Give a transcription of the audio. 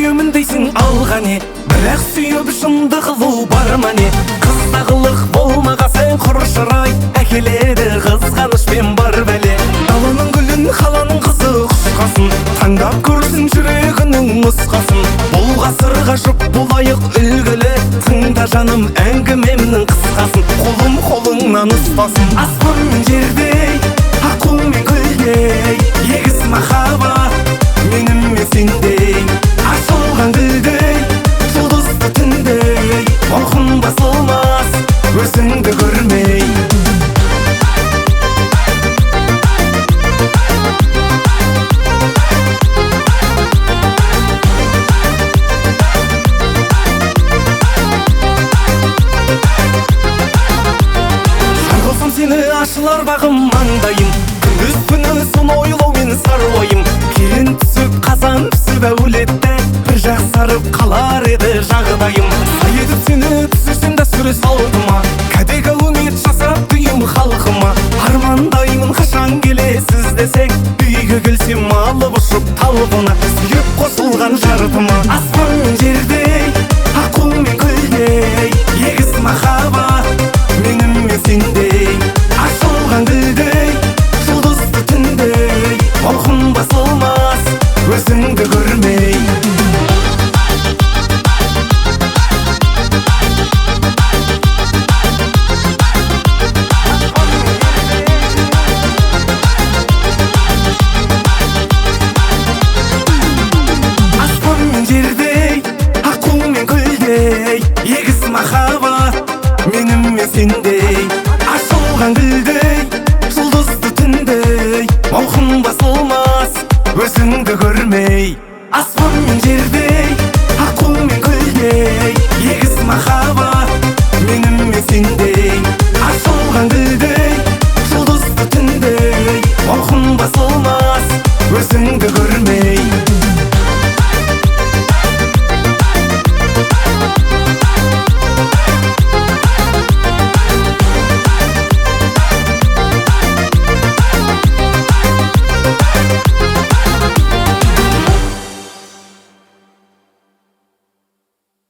Сүйемін дейсің алға не, бірақ сүйіп шынды қылу бар ма не? Қызда қылық болмағасын құр шырай, әкеледі қызғанышпен бар бәле. Даланың гүлін қаланың қызы құшқасын, таңдап көрсін жүрегінің нұсқасын. Бұл ғасырға жұп болайық үлгілі, тыңда жаным әңгімемнің қысқасын. Қолым қолыңнан ұстасын. Аспан мен жердей, аққу мен көлдей, егіз махаббат менімен сендей. Ашылған гүлдей, жұлдызды түндей, ұйқым басылмас өзіңді көрмей. Жар болсам сені ашылар бағым маңдайым, күндіз түні соны ойлаумен сары ойым. Келін түсіп қазан пісіп әулетті, бір жақсарып қалар еді жағдайым. Сай етіп сені түсірсем дәстүр салтыма, кәдеге үміт жасап дүйім халқыма. Армандаймын қашан келесіз десең, үйге келсем алып ұшып талпына, сүйіп қосылған жартыма. Аспан мен жердей, аққу мен көлдей, егіз махаббат менімен сендей. Ашылған гүлдей, жұлдызды түндей, ұйқым басылмас өзіңді көрмей. Аспан мен жердей, аққу мен көлдей, егіз махаббат менімен сендей.